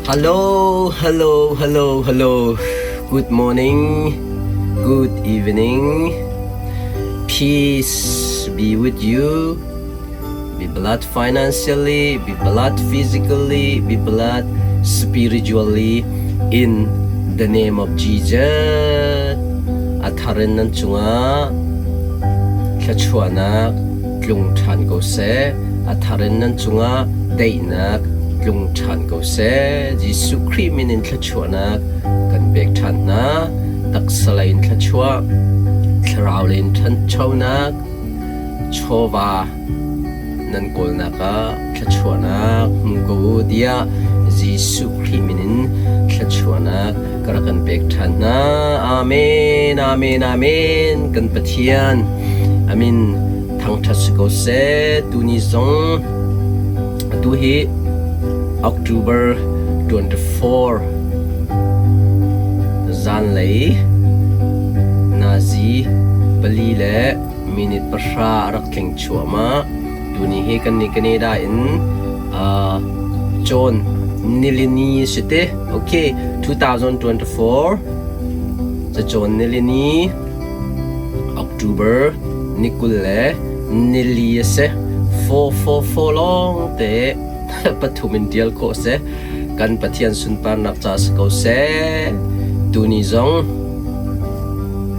Hello, hello, hello, hello. Good morning, good evening. Peace be with you. Be blessed financially, be blessed physically, be blessed spiritually in the name of Jesus. A thar in nan cungah thluachuahnak tlung ṭhan ko seh. A thar in nan cungah daihnak tlung ṭhan ko seh. Jesuh Khrih min in thluachuahnak kan pek ṭhan hna. Taksa lei in thluachuah, thlarau lei in ṭhanchonak, chawva nan kawlnak ah thluachuahnak hmu ko u tiah Jesuh Khrih min in thluachuahnak ka rak kan pek ṭhan hna. Amen, amen, amen. Kan Pathian amin thangṭhat si ko seh. Tuni zong atu hi October 24 zanlei nazi pali le minute pahra a rak tling chuahmah. Tuni hi kan nih Canada in uh, cawn nilini si te. Okay, 2024 cacawn nilini October ni kul le nili a si. 444 lawng te pathum in tial khawh si. Kan Pathian sunparnak ca si ko seh. Tuni zong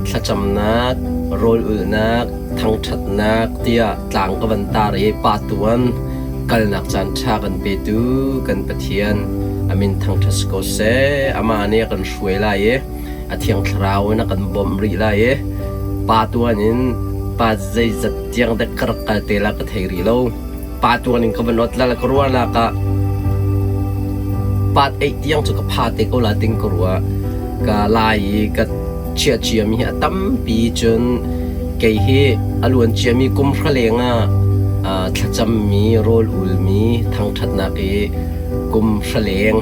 thlacamnak, rawl ulhnak, thangṭhatnak tiah tlang ka van tar i pa tuan kalnak caan ṭha kan petu kan Pathian a min thangṭhat si ko seh. Amah nih a kan hruai lai i a Thiang Thlarau in a kan bawmh rih lai i pa tuan in pa zeizat tiang dek ka rak kal te la ka thei rih lo. Pa tuan in ka van ot la ka ruahnak ah pat eih tiang cu ka pha te ko la ting ka ruah. Ka lai i ka chiah ciami hi a tampi cun kei hi a luan ciami kum hra leng ah thlacammi rawl ulmi thangṭhatnak i kum hra leng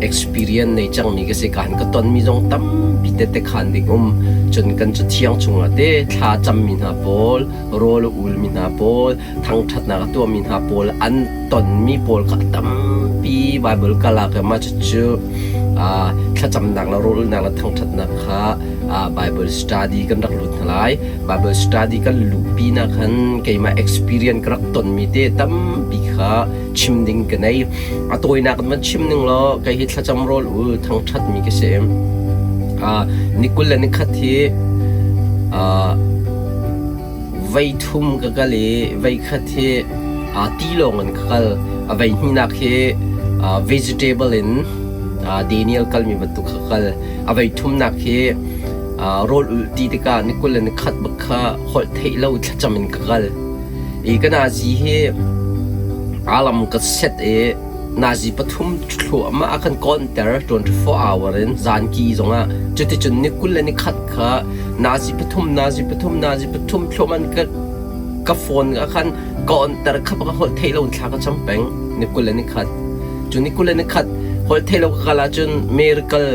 experience nei cangmi ka si kan ka tonmi zong tampi tette khan ding um cun kan cathiang chungah te thla cammi hna pawl rawl a ulmi hna pawl thangṭhatnak a tuahmi hna pawl an tonmi pawl kha a tampi Bible ka lak i mah cucu thlacamnak le rawlulnak le thangṭhatnak kha Bible study kan rak lut hna lai. Bible study kan luhpi nak khan keimah experience ka rak tonmi te tampi kha chim ding ka nei. A tawinak in van chim ning law kei hi thlacam rawl ul thangṭhatmi ka si. Ni kul le nikhat hi Voi thum ka kal i voikhat hi tilawng in ka kal. A voihnihnak hi vegetable in Daniel kalmi bantuk ka kal. A voithumnak hi rawl ulh ti tikah ni kul le ni khat bak kha holh theih lo thlacam in ka kal. I ka nazi hi alam ka set i Nazi pathum thluahmah a kan kawnter 24 hour in zanki zongah cuticun ni kul le ni khat kha nazi pathum nazi pathum nazi pathum thluahmah ka ka phone ah khan ka onter kha ka holh theih lo in thla ka cam peng ni kul le ni khat cu ni kul le ni khat holh theih lo ka kal ahcun miracle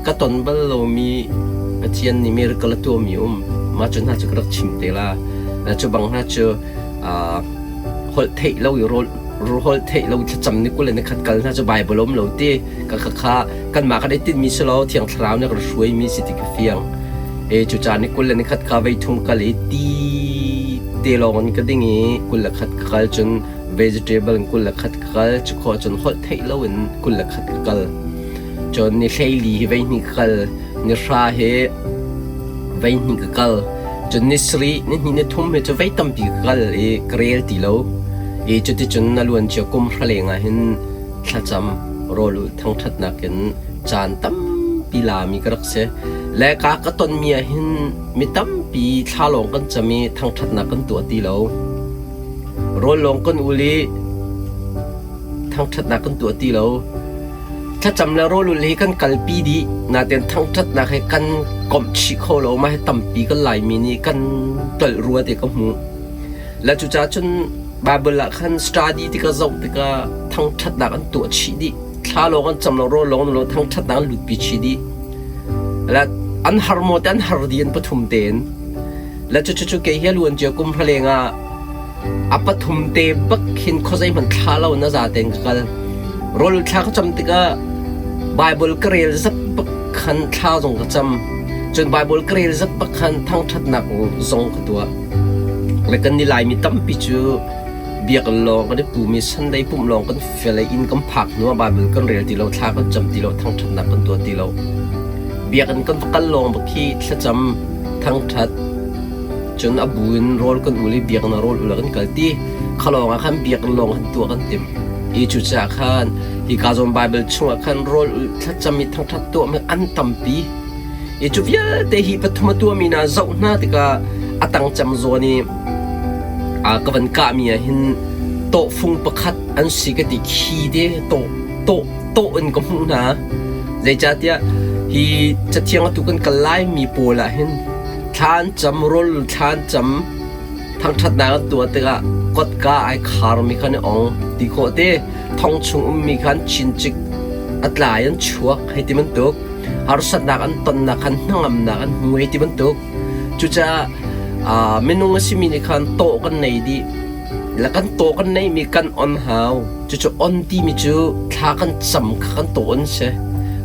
ka ton bal lomi Pathian nih miracle a tuahmi um mah cu hna cu ka rak chim te la cu bang hna cu holh theih lo i rawl holh theih lo thlacam ni kul le ni khat kal hna cu Bible um lo ti ka kha kha kanmah kan i tinhmi si lo Thiang Thlarau nih a kan hruaimi si ti ka fiang e cu caan ni kul le ni khat kha vei thum kal i ti te lawng in ka ding i kul le khat ka kal cun vegetable in kul le khat ka kal cu khawh cun holh theih lo in kul le khat ka kal cun ni hleili hi vei hnih ka kal ni hra hi vei hnih ka kal cun ni sarih ni hnih ni thum hi cu vei tampi ka kal i ka rel ti lo i cuticun na luan cia kum hra leng ah hin thlacam rawl ulh thangṭhatnak in caan tampi lami ka rak si le ka ka tonmi ah hin mi tampi thla lawng kan cam i thangṭhatnak kan tuah ti lo rawl lawng kan ul i thangṭhatnak kan tuah ti lo Thlacam le rawlulh hi kan kalpi dih nain thangṭhatnak he kan komh chih kho lo. Mah hi tampi kan Laimi nih kan tolh rua ti ka hmuh. Le cucaah cun Bible ah khan study tikah zoh tikah thangṭhatnak an tuah chih dih. Thla lawng an cam lo, rawl lawng an lo, thangṭhatnak an lutpi chih dih. Le an har maw te an har dih an pathum tein. Le cucu kei hi a luan cia kum hra leng ah A pathum te bak khin khuazei hmanh thla lo na za tein ka kal. Rawl thla ka cam tikah Bible ka rel zat bak khan thla zong ka cam. Cun Bible ka rel zat bak khan thangṭhatnak zong ka tuah. Le kan ni Laimi tampi cu biakinn lawng kan i pum i Sunday pumh lawng kan fel i inn kan phak hnu ah Bible kan rel ti lo, thla kan cam ti lo, thangṭhatnak kan tuah ti lo. Biakinn kan va kal lawng bak khi thlacam, thangṭhat, cun a bu in rawl kan ul i biakinn ah rawl ul ah kan kal ti. Kha lawng ah khan biakinn lawng khan tuah kan timh. Hi cucaah khan hika zawn Bible chungah khan rawl ul thlacam i thangṭhat tuahmi an tampi. Hi cu vialte hi pathum a tuahmi hna zoh hna tikah a tang cem zawn i ka van kahmi ah hin tawhfung pakhat an si ka ti khi te tawh tawh tawh in ka hmuh hna. Zeicahtiah hi cathiang atu kan kal laimi pawl ah hin thla an cam, rawl thla an cam, thangṭhatnak an tuah tikah kotka ai kharmi kha an i ong ti khawh te thong chung ummi kha an chincik a tlai an chuak hei ti bantuk harsatnak an tonnak khan hnangamnak an hmu hei ti bantuk cucaah minung a simi nih khan tawh kan nei dih le kan taw kan neihmi kan on hau cucu on timi cu thla kan cam kha kan taw on si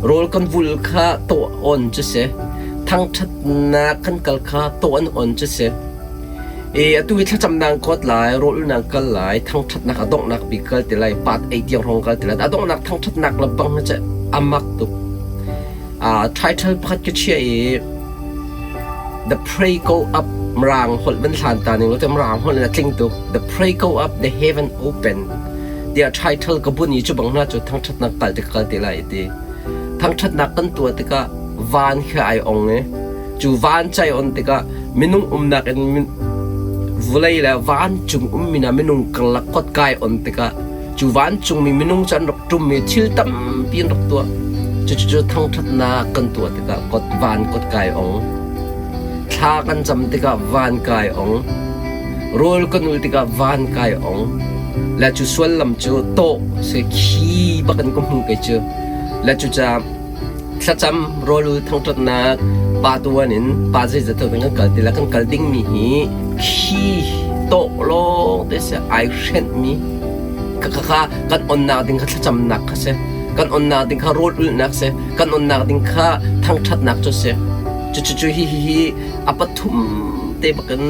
rawl kan vul kha taw on cu si thangṭhatnak kan kal kha taw an on cu si E atu hi thlacamnak kawt lai, rawlulnak kal lai, thangṭhatnak a donghnak bik kal ti lai, pat ei tiang hrawng kal ti lai. A donghnak thangṭhatnak le bang hi cu a mak tuk. Title pakhat ka chiah i The Pray Go Up Mirang holh van hlan ta ning lo te Mirang holh in a tling tuk. The Pray Go Up, The Heaven Open tiah title ka bun i cu bang hna cu thangṭhatnak kal ti kal ti lai ti. Thangṭhatnak kan tuah tikah van khi ai ong i Cu vancai on tikah minung umnak in vawlei le vancung ummi hna minung karlak kotkai on tikah cu vancungmi minung cu an rak ṭum i thil tampi an rak tuah. Cucu thangṭhatnak kan tuah tikah kot van kotkai ong. Thla kan cam tikah van kai ong. Rawl kan ul tikah van kai ong. Le cu suallam cu tawh se khi bak in ka hmu kei cu. Le cucaah Thlacam rawlul thangṭhatnak pa tuan in pa zeizat kan kal ti le kan kal dingmi hi khi tawh lawng te si ai hrenhmi kha kan onnak ding kha thlacamnak kha si kan onnak ding kha rawl ulhnak si kan onnak ding kha thangṭhatnak cu si cucu hi hi hi a pathum te bakin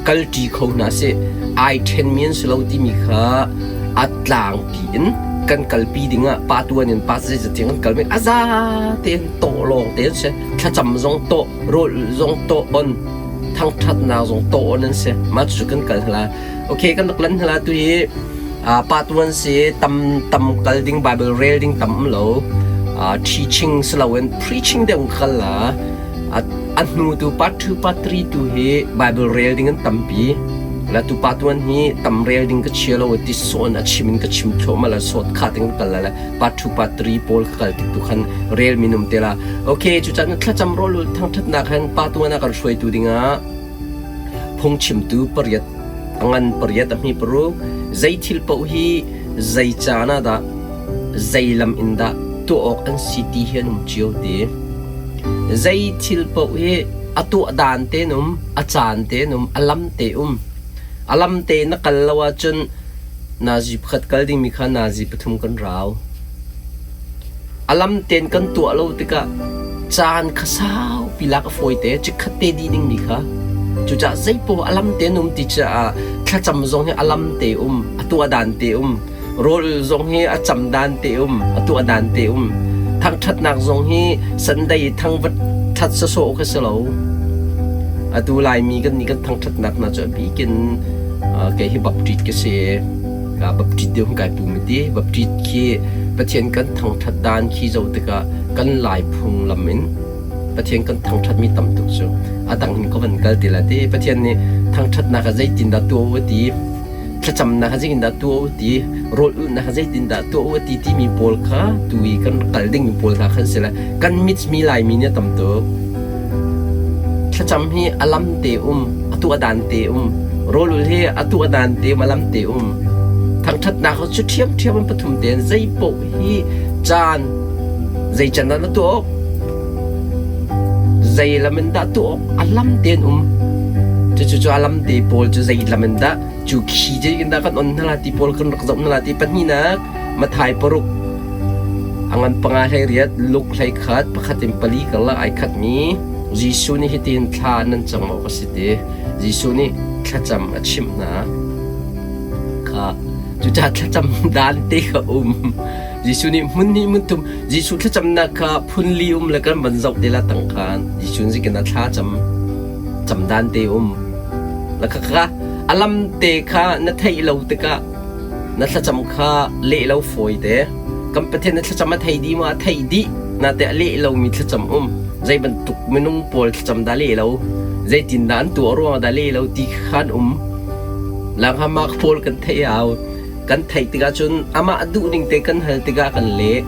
kalṭi kho hna si ai ṭhenmi an si lo timi kha a tlangpi in kan kalpi dingah pa tuan in pa zeizat tiang kan kalmi a za tein tawh lawng te an si thlacam zong tawh rawl zong tawh on thangṭhatnak zong tawh on an si mah cu kan kal hla okay kan rak lan hla tu hi pa tuan si tam tam kal ding bible rel ding tam lo teaching si loin preaching deuh kal la A hnu tu part 2 part 3 tu hi Bible rel ding an tampi. La tu pa tuan hi tam rel ding ka chia lo ti sawn a chim in ka chim thluahmah la sawt kha ting kal la part 2 part 3 pawl ka kal tik tu khan rel minum te la. Okay cu chan thlacam rolul thangthatnak han pa tuan a kan hruaitu dingah phungchimtu pariat a ngan pariat a hmi paruk zei thil paoh hi zei caan ah dah zei lam in dah tuah awk an si ti hi an um cio ti. Zei thil paoh hi a tuah dan tein um, a caan tein um, a lam te um. A lam te na kal lo ahcun nazi pakhat kal dingmi kha nazi pathum kan rau. A lam tein kan tuah lo tikah caan kha saupi lak a fawi te, chikkhat te dih dingmi kha. Cucaah zeipaoh a lam tein um ti caah thlacam zong hi a lam te um, a tuah dan te um. Rawl zong hi a cam dan te um, a tuah dan te um. Thangṭhatnak zong hi Sunday thangvat ṭhat sawsawh kha si lo. Atu Laimi kan nih kan thangṭhatnak hna cu a bikin kei hi Baptist ka si. Ka Baptist deuh kai pum ti. Baptist khi Pathian kan thangṭhat dan khi zoh tikah kan Lai phunglam in Pathian kan thangṭhatmi tam tuk cu a dang in ka van kal ti la ti. Pathian nih thangṭhatnak ah zeitindah tuah u ti thlacamnak ah zeitindah tuah u ti rawl ulhnak ah zeitindah tuah u ti timi pawl kha tu i kan kal dingmi pawl hna khan si le kan mitmi Laimi nih a tam tuk. Thlacam hi a lam te um, a tuah dan te um. Rawl ul hi a tuah dan te um, a lam te um. Thangṭhatnak cu ṭhiamṭhiam an pathum tein zei paoh hi caan zei can dah na tuah awk zei lam in dah tuah awk a lam tein um. Cucu cu a lam te pawl cu zei lam in dah cu khi zeitin dah kan on hna la ti pawl kan rak zoh hna la ti pahnihnak Matthai paruk. A ngan panga hlei riat, luk hlei khat, pakhat in pali karlak ai khatmi Jesuh nih hitin thla nan cam awk a si ti. Jesuh nih thlacam a chimh hna. Kha cucaah thlacam dan te kha um. Jesuh nih hmun hnih hmun thum Jesuh thlacamnak kha phun li um le kan van zoh te la tang khan Jesuh nih zikin a thla cam cam dan te um. La kha kha a lam te kha na theih lo tikah na thlacam kha leh lo fawi te. Kan Pathian na thlacam a thei dih maw? A theih dih. Nate a leh lomi thlacam um. Zei bantuk minung pawl thlacam dah leh lo? Zeitindah an tuah ruangah dah leh lo ti khan um. Langhamak pawl kan theih hau. Kan theih tikah cun amah duhning te kan hal tikah kan leh.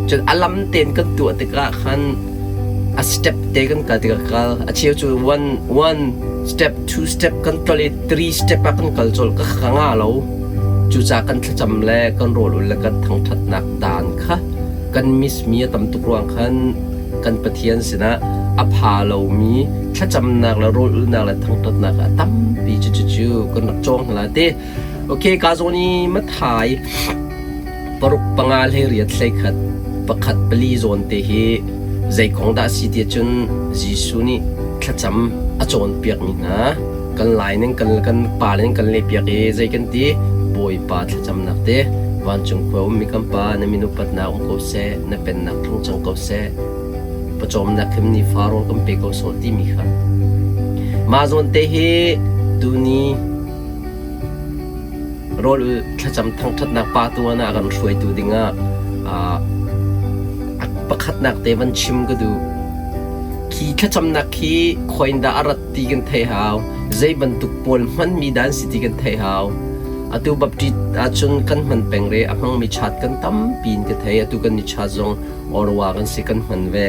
Cun a lam tein kan tuah tikah khan a step te kan kal tikah kal. A cheu cu one one step two step kan tlol i three step ah kan kal colh ka ka nga lo. Cucaah kan thlacam le kan rawl ul le kan thangṭhatnak daan kha kan miss mi a tam tuk ruang khan kan Pathian sinah a pha lomi thlacamnak le rawl ulnak le thangṭhatnak a tampi cu cu cu kan rak cawng hna lai ti. Okay, ka zawn i Mathai paruk panga hlei riat hlei khat pakhat pali zawn te hi zei kong dah si ti cun Jesuh nih thlacam a cawnpiakmi hna kan lai ning kan kan pa ning kan lehpiak i zei kan ti Bawipa thlacamnak te vancung khua ummi kan pa na min upatnak um ko seh na pennak tlung cang ko seh pawcawmnak khim ni fa rawl kan pe ko sawh timi kha mah zawn te hi tuni rawl thlacam thangṭhatnak pa tu ah kan hruaitu dingah pakhatnak te van chim ka duh. Khi thlacamnak khi khawi in dah a rat ti kan theih hau. Zei bantuk pawl hmanmi dah an si ti kan theih hau. Atu Baptist ahcun kan hman peng re a hmangmi chat kan tampi in ka thei. Atu kan ni chat zong Orwa kan si kan hman ve.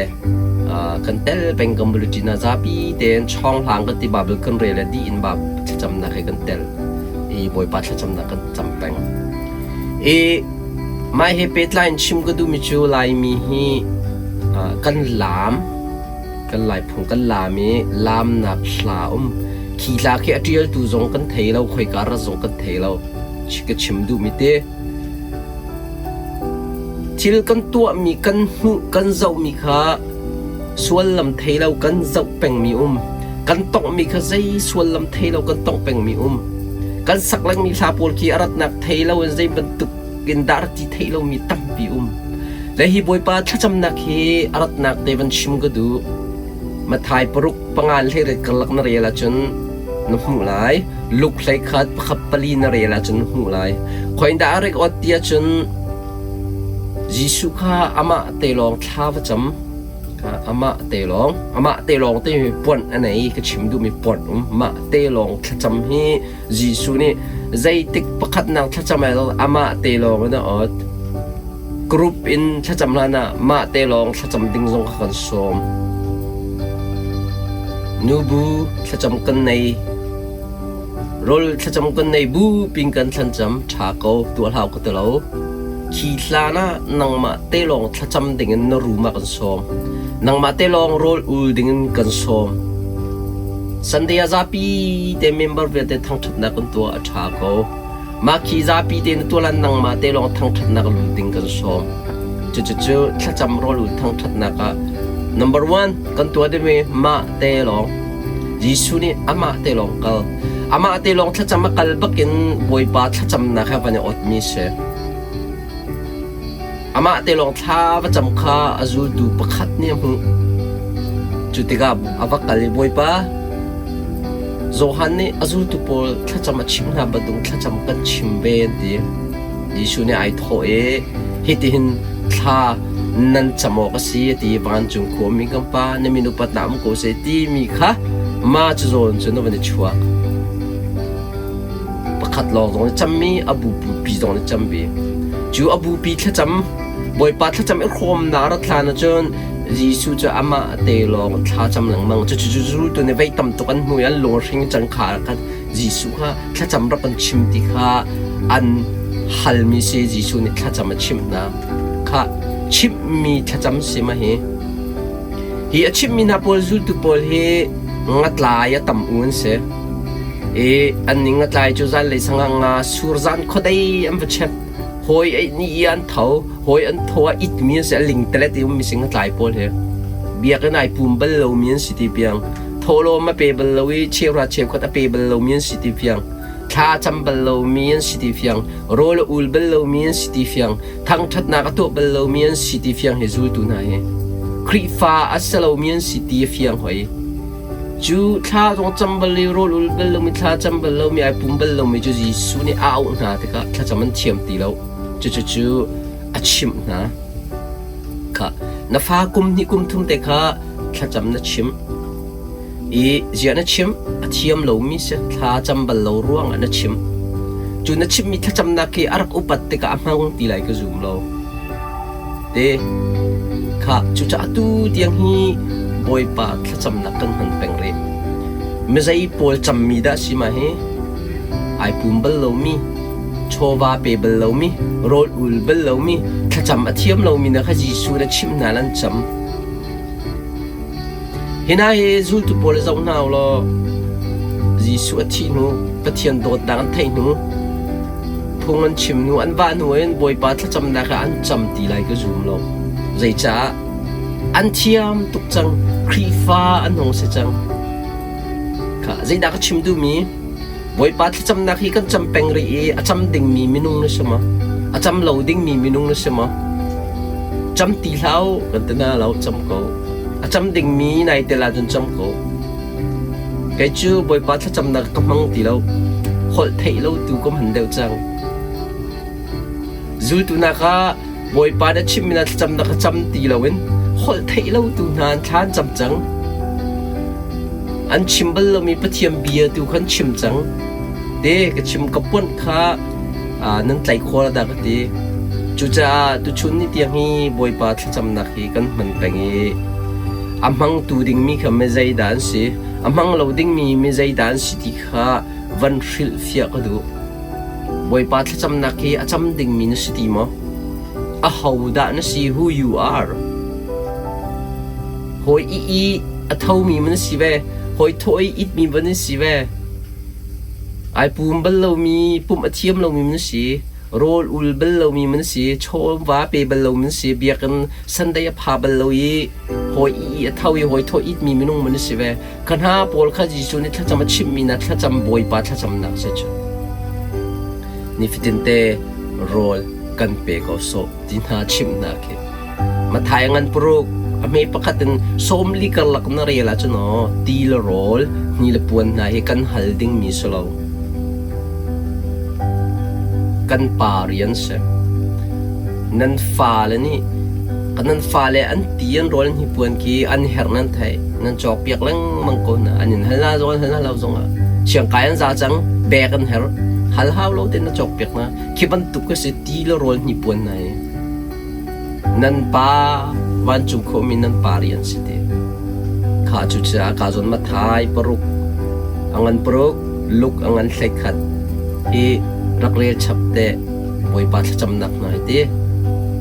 Kan tel peng kan bulletin ah zapi tein chawng hlang kan ti Bible kan rel le dih in bab thlacamnak he kan tel. I Bawipa thlacamnak kan cam peng. I mah he pehtlai in chim ka duhmi cu Laimi hi kan laam kan Laiphung kan laam i laamnak hla um. Khi hla khi a ṭialtu zong kan thei lo, khoika rat zong kan thei lo. Ka chim duhmi te. Thil kan tuahmi, kan hmuh, kan zohmi kha suallam thei lo kan zoh pengmi um. Kan tonghmi kha zei suallam thei lo kan tongh pengmi um. Kan sak lengmi hla pawl khi a ratnak thei lo in zei bantuk in dah rat ti theih lomi tampi um. Le hi Bawipa thlacamnak hi a ratnak te van chim ka duh. Mathai paruk pangan hleiriat karlak na rel ahcun na hmuh lai. Luk hlei khat pakhat pali na rel ahcun na hmuh lai. Khoin dah a rek ot ti ahcun Jesuh kha amah te lawng thla va cam. Amah te lawng amah te lawng te mi puan a nei ka chim duhmi puan um mah te lawng thlacam hi Jesuh nih zeitik pakhatnak thlacam ai amah te lawng in a ot. Group in thlacam hlan ah mah te lawng thlacam ding zong kha kan sawm. Nubu thlacam kan nei. Rawl thlacam kan nei bu ping kan thlancam ṭha ko tuah hlau ka ti lo. Khi hlan ah nangmah te lawng thlacam dingin na room ah kan sawm. Nangmah te lawng rawl ul dingin kan sawm. Sunday ah zapi te member vialte thangṭhatnak kan tuah a ṭha ko. Mah khi zapi te na tuah lan nangmah te lawng thangṭhatnak lut ding kan sawm. Cucucu thlacam rawl ul thangṭhatnak ah number one kan tuah dingmi mah te lawng Jesuh nih amah te lawng kal. Amah te lawng thlacam a kal bakin Bawipa thlacamnak he van i otmi si. Amah te lawng thla va cam kha a zultu pakhat nih a hmuh. Cu tikah a va kal i Bawipa, Johan nih a zultu pawl thlacam a chimh hna bantuk thlacam kan chim ve an ti. Jesuh nih ai thawh i hitihin thla nan cam awk a si a ti vancung khuami kan pa na min upatnak um ko seh timi kha mah cu zawn cun a van i chuak. Pakhat lawng zong nih cammi a bupi zong nih cam ve. Cu a bupi thlacam Bawipa thlacam i hrawmnak rat hlan ahcun Jesuh cu amah te lawng thlacam lengmang. Cucu zultu nih vei tam tuk an hmu i an lung hring cang kha khan Jesuh kha thlacam rak kan chim ti kha an halmi si Jesuh nih thlacam a chimh hna. Kha chimhmi thlacam si ma hi. Hi a chimhmi hna pawl zultu pawl hi ngatlai a tam u an si. I an ning a tlai cu zanlei sangah nga sur zan khuadei an va chep. Hawi ni i an tho, hawi an tho ah itmi an si, a lingtelet i ummi sing a tlai pawl hi. Biakinn ai pum bal lomi an si ti piang. Thawhlawm a pe bal lo i cheuhra cheukhat a pe bal lomi an si ti fiang. Thla a cam bal lomi an si ti fiang. Rawl a ul bal lomi an si ti fiang. Thangṭhatnak a tuah bal lomi an si ti fiang hi zultu hna hi. Khrihfa a si lomi an si ti a fiang hoi. Cu thla zong cam bal i rawl ul bal lomi thla cam bal lomi ai pum bal lomi cu Jesuh nih a auh hna tikah thlacam an thiam ti lo. Cucu cu a chimh hna. Kha na fa kum hnih kum thum te kha thlacam na chimh i ziah na chimh a thiam lomi si thla cam bal lo ruangah na chimh. Cu na chimhmi thlacamnak khi a rak upat tikah a hmang ti lai ka zum lo. Te kha cucaah atu tiang hi Bawipa thlacamnak kan hman peng rih. Mizei pawl cammi dah si ma hi? Ai pum bal lomi, chawva pe bal lomi, rawl ul bal lomi, thlacam a thiam lomi na kha Jesuh na chimh hna lan cam. Hi hna hi zultu pawl zoh hna u law Jesuh a thih hnu, Pathian dawtnak an theih hnu, phung an chim hnu, an vah hnu in Bawipa thlacamnak ah an cam ti lai ka zum lo. Zeicah? An thiam tuk cang. Khrihfa an hung si cang. Kha zeidah ka chim duhmi? Bawipa thlacamnak hi kan cam peng rih i a cam dingmi minung na si maw? A cam lo dingmi minung na si maw? Cam ti hlah u kan ti na lo, cam ko. A cam dingmi nai tel ahcun cam ko. Kei cu Bawipa thlacamnak ka hmang ti lo. Holh theih lo tu ka hman deuh cang. Zultu nak ah Bawipa na chimmi na thlacamnak ka cam ti loin holh theih lo tu hna an thla an cam cang. An chim bal lomi Pathian bia tu khan chim cang. Te ka chim ka puanh kha nan tlaih khawh la dah ka ti. Cucaah tuchun ni tiang hi Bawipa thlacamnak hi kan hman peng i a hmangtu dingmi kha mi zeidah an si, a hmang lo dingmi mi zeidah an si ti kha van hrilhfiah ka duh. Bawipa thlacamnak hi a cam dingmi na si ti maw? Ahodah na si who you are? Hawi i i a thomi na si ve, hawi thawh i itmi va na si ve. Ai pum bal lomi, pumh a thiam lomi na si, rawl ul bal lomi na si, chaw va pe bal lomi na si, biakinn Sunday a pha bal lo i hawi i a tho i hawi thawh itmi minung na si ve. Kha hna pawl kha Jesuh nih thlacam a chimhmi hna thlacam Bawipa thlacamnak si cu. Nifatin te rawl kan pe ko sawh ti hna chimhnak khi. Matthai ngan paruk a hme pakhat in 40 karlak na rel ahcun aw ti le rawl hni le puan hna hi kan hal dingmi si lo. Kan pa rian si. Nan fale nih nan fale an ti an rawl an hnipuan khi an herh nan theih nan cawkpiak lengmang ko hna an in hal hna zong an hal hna lo zongah siangkai an za cang bek an herh hal hau lo tein na cawkpiak hna khi bantuk ka si ti le rawl hnipuan hna hi nan pa vancung khuami nan pa rian si ti kha cucaah ka zawn Matthai paruk a ngan paruk Luke a ngan 11 hi rak rel chap te Bawipa thlacamnak hna hi ti.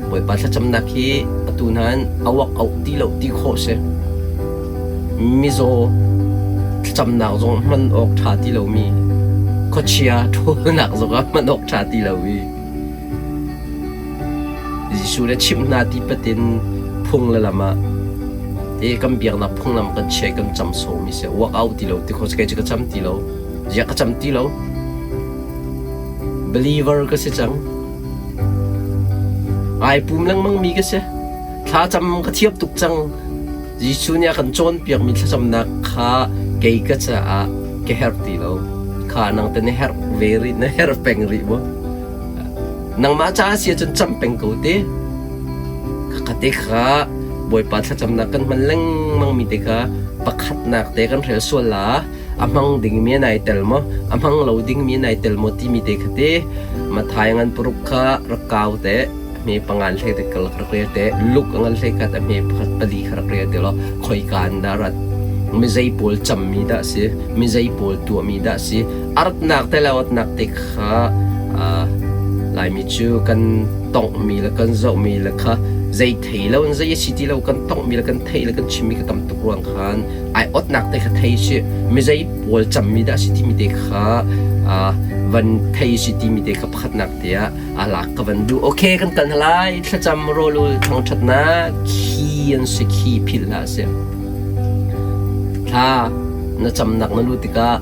Bawipa thlacamnak hi atu nain awak auh ti lo ti khawh si. Mizaw thlacamnak zong hman awk ṭha ti lomi, khuachia ṭhawlnak zong ah hman awk ṭha ti lo i Jesuh le chimh hna ti patin phung le lam ah ti kan biaknak phunglam kan chia kan cam sawmi si. Work out ti lo ti khawh si kei cu ka cam ti lo. Ziah ka cam ti lo. Believer ka si cang. Ai pum lengmangmi ka si. Thlacam ka thiam tuk cang. Jesuh nih a kan cawnpiakmi thlacamnak kha kei ka caah ka herh ti lo. Kha nang te na herh ve rih, na herh peng rih maw? Nangmah caah si ahcun cam peng ko te. Khakha te kha Bawipa thlacamnak kan hman lengmangmi te kha pakhatnak te kan hrel sual la. A hmang dingmi nai tel maw a hmang lo dingmi nai tel maw timi te kha te Matthai ngan paruk kha rak kau te hme pangan hlei te kalak rak rel te luk ngan hlei khat a hme pakhat pali kha rak rel te lo khoi ka an dah rat mizei pawl cammi dah si mizei pawl tuahmi dah si aratnak te le awtnak te kha Laimi cu kan tonghmi le kan zohmi le kha zei thei lo in zei a si ti lo kan tonghmi le kan theih le kan chimmi ka tam tuk ruang khan ai otnak te kha thei si mizei pawl cammi dah si timi te kha. van thei si timi te kha pakhatnak te ah a lak ka van duh. Okay, kan kal hna lai. Thlacam rawlul thangṭhatnak khi an si khi philh hlah sih. Thla na camnak na lu tikah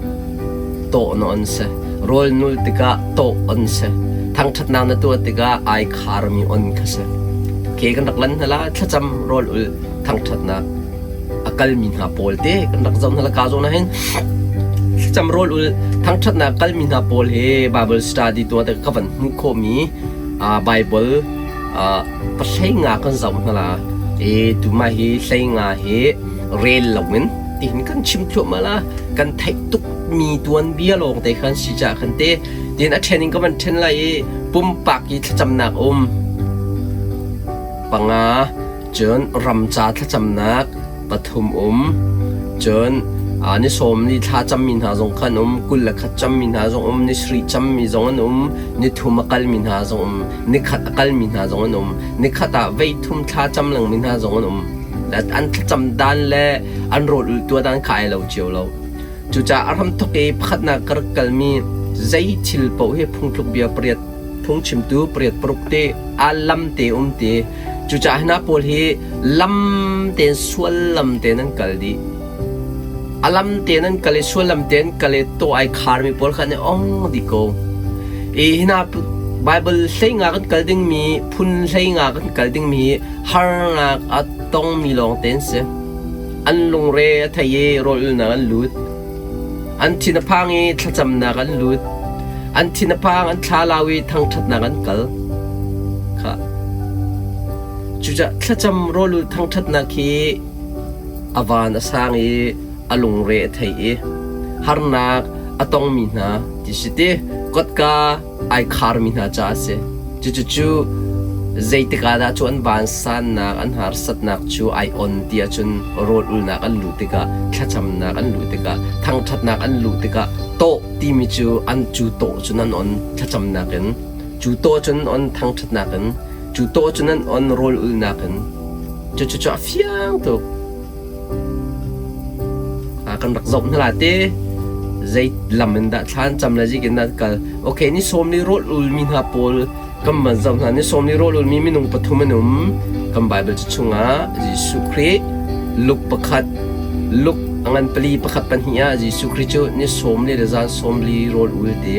tawh na on si. Rawl nul tikah tawh on si. Thangṭhatnak na tuah tikah ai kharmi on kha si. Okay, kan rak lan hna la. Thlacam rawl ul thangṭhatnak a kalmi hna pawl te kan rak zoh hna la ka zawn ah hin thlacam rawl ul thangṭhatnak kalmi hna pawl hi Bible study tuah te ka van hmuh khawhmi Bible pahlei nga kan zoh hna la e tuma hi hlei nga hi rel loin tihin kan chim thluahmah la kan theih tuk mi tuanbia lawng te khan si ca khan te tin a ṭhen in ka van ṭhen lai i pumpak i thlacamnak um panga Cun ramca thlacamnak pathum um. Cun ni sawm li thla cammi hna zong kha an um, 21 cammi hna zong um, ni sarih cammi zong an um, ni thum a kalmi hna zong um, ni khat a kalmi hna zong an um, ni khat ah voi thum thla cam lengmi hna zong an um. An thlacam dan le an rawl ulh tuah dan kha ai lo cio lo. Cucaah a hramthawk i pakhatnak ka rak kalmi zei thil paoh hi phungtluk bia pariat phungchimtu pariat paruk te a lam te um te. Cucaah hna pawl hi lam tein sual lam tein an kal dih. A lam tein an kal i sual lam tein kal i tawh ai kharmi pawl kha an i ong dih ko. I hina Bible hlei nga kan kal dingmi, phun hlei nga kan kal dingmi hi harnak a tongmi lawng te an si. An lungre a thei i rawl ulnak an lut. An thin a phang i thlacamnak an lut. An thin a phang, an thlalau i thangṭhatnak an kal. Khah. Cucaah thlacam rawlul thangṭhatnak hi a van a sang i a lungre a thei i harnak a tongmi hna ti si ti kotka ai kharmi hna caah a si. Cucucu zeitik ah dah cu an vansannak, an harsatnak cu ai on ti ahcun rawl ulnak an luh tikah, thlacamnak an luh tikah, thangṭhatnak an luh tikah tawh timi cu an cu tawh cun an on thlacamnak in, cu tawh cun an on thangṭhatnak in, cu tawh cun an on rawl ulnak in. Cucu cu a fiang tuk. Kan rak zoh hna la te zei lam in dah thla an cam le zik in dah an kal. Okay, ni sawm li rawl ulmi hna pawl kan van zoh hna. Ni sawm li rawl ulmi minung pathum an um. Kan Bible cu chungah Jesuh Khrih Luke pakhat Luke a ngan pali pakhat pahnih ah Jesuh Khrih cu ni sawm li le zan sawm li rawl ul ti.